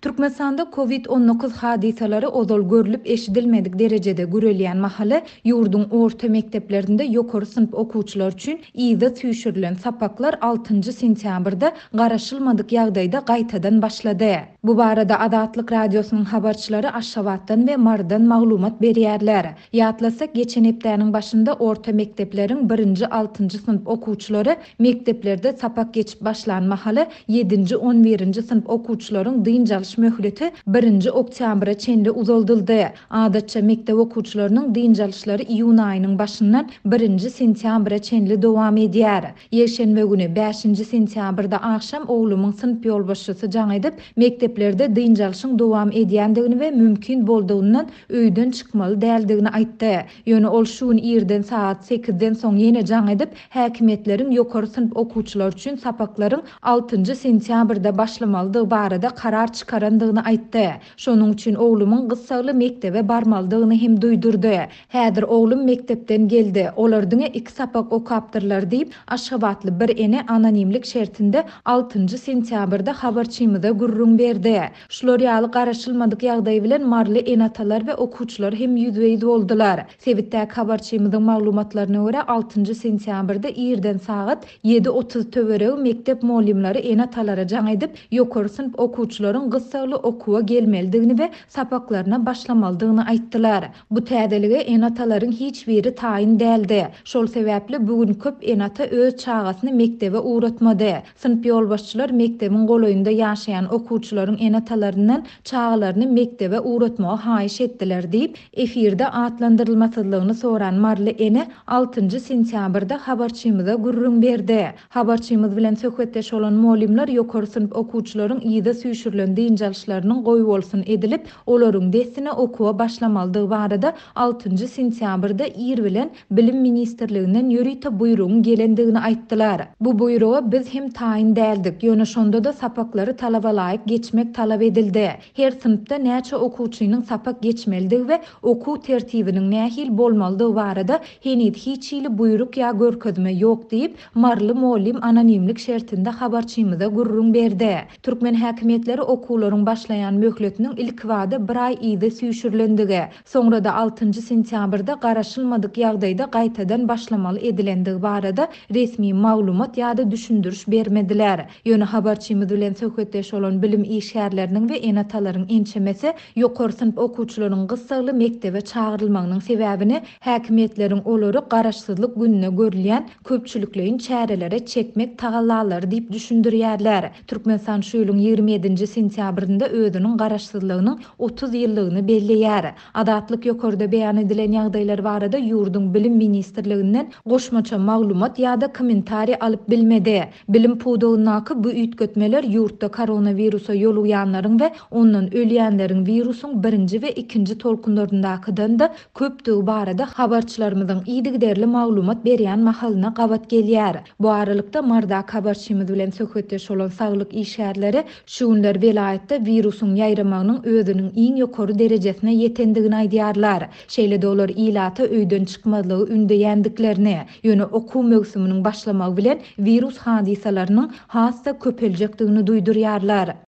Türkmenistanda Covid 19 hadysalary ozal görlüp-eşidilmedik derejede gürelýän mahaly, ýurduň orta mekdeplerinde ýokary synp okuwçylary üçin yza süýşürilen sapaklar altynjy sentýabrda garaşylmadyk ýagdaýda gaýtadan başlady. Bu barada Azatlyk Radiosynyň habarçylary Aşgabatdan we Marydan maglumat berýärler. Ýatlasak, geçen hepdäniň başynda orta mekdepleriň birinji-altynjy synp okuwçylary mekdeplerde sapak geçip başlan mahaly, ýedinji-on birinji synp okuwçylaryň dynç alyş möhleti birinji oktýabra çenli uzaldyldy. Adatça, mekdep okuwçylarynyň dynç alyşlary iýun aýynyň başyndan birinji sentýabra çenli dowam edýär. Ýekşenbe güni, bäşinji sentýabrda agşam oglumyň synp ýolbaşçysy jaň edip, mekdeplerde dynç alşyň dowam edýändigini we mümkin boldugyndan öýden çykmaly däldigini aýtdy. Ýöne ol şu gün irden sagat sekizden soň ýene jaň edip, häkimiýetleriň ýokary synp okuwçylary üçin sapaklaryň altynjy sentýabrda başlamalydygy barada karar çykarandygyny aýtdy. Şonuň üçin oglumyň gyssagly mekdebe barmalydygyny hem duýdurdy. Häzir oglum mekdepden geldi. Olar diňe iki sapak okapdyrlar diýip, aşgabatly bir ene anonimlik şertinde altynjy sentýabrda habarçymyza gürrüň berdi. Şular ýaly garaşylmadyk ýagdaý bilen maryly ene-atalar we okuwçylar hem ýüzbe-ýüz boldular. Sebitdäki habarçymyzyň maglumatlaryna görä, altynjy sentýabrda irden sagat 7:30 töweregi mekdep mugallymlary ene-atalara jaň edip, ýokary synp okuwçylaryň gyssagly okuwa gelmelidigini we sapaklaryna başlamalydygyny aýtdylar. Bu täzelige ene-atalaryň hiç biri taýyn däldi. Şol sebäpli bu gün köp ene-ata öz çagasyny mekdebe ugratmady. Synp ýolbaşçylar mekdebiň golaýynda ýaşaýan okuwçylaryň ene-atalaryndan çagalaryny mekdebe ugratmagy haýyş etdiler diýip, efirde atlandyrylmasyzlygyny soran maryly ene altynjy sentýabrda habarçymyza gürrüň berdi. Habarçymyz bilen söhbetdeş bolan mugallymlar ýokary synp okuwçylaryň yza süýşürilen dynç alyşlarynyň goýbolsun edilip, olaryň dessine okuwa başlamalydygy barada altynjy sentýabrda ir bilen Bilim ministrliginden ýörite buýrugyň gelendigini aýtdylar. Bu buýruga biz hem taýyn däldik, ýöne şonda-da sapaklary talabalaýyk geçmek talap edildi. Her synpda näçe okuwçynyň sapak geçmelidigi we okuw tertibiniň nähili bolmalydygy barada heniz hiç hili buýruk ýa görkezme ýok diýip, maryly mugallym anonimlik şertinde habarçymyza gürrüň berdi. Türkmen häkimiýetleri okuwlaryň başlaýan möhletiniň ilkibada bir aý yza süýşürilendigi, Soňra-da altynjy sentýabrda garaşylmadyk ýagdaýda gaýtadan başlamaly edilendigi barada resmi maglumat ýa-da düşündiriş bermediler. Ýöne habarçymyz bilen söhbetdeş bolan bilim işgärleriniň we ene-atalaryň ençemesi ýokary synp okuwçylaryň gyssagly mekdebe çagyrylmagynyň sebäbini häkimiýetleriň olary Garaşsyzlyk gününe görülýän köpçülikleýin çärelere çekmek tagallalary diýip düşündirýärler. Türkmenistan şu ýylyň 27-nji sentýabrynda özüniň Garaşsyzlygynyň 30 ýyllygyny belleýär. Azatlyk ýokarda beýan edilen ýagdaýlar barada ýurduň Bilim ministrliginden goşmaça maglumat ýa-da kommentariý alyp bilmedi. Bilim pudagyndaky bu üýtgetmeler ýurtda koronawirusa ýolugýanlaryň we ondan ölýänleriň wirusyň birinji we ikinji tolkunlaryndakydan-da köpdügi barada habarçylarymyzyň yzygiderli maglumat berýän mahalyna gabat gelýär. Bu aralykda, Marydaky habarçymyz bilen söhbetdeş bolan saglyk işgärleri şu günler welaýatda wirusyň ýaýramagynyň özüniň iň ýokary derejesine ýetendigini aýdýarlar. Şeýle-de olar ilata öýden çykmazlygy ündeýändiklerini, ýöne okuw möwsüminiň başlamagy bilen wirus hadysalarynyň has-da köpeljekdigini duýdurýarlar.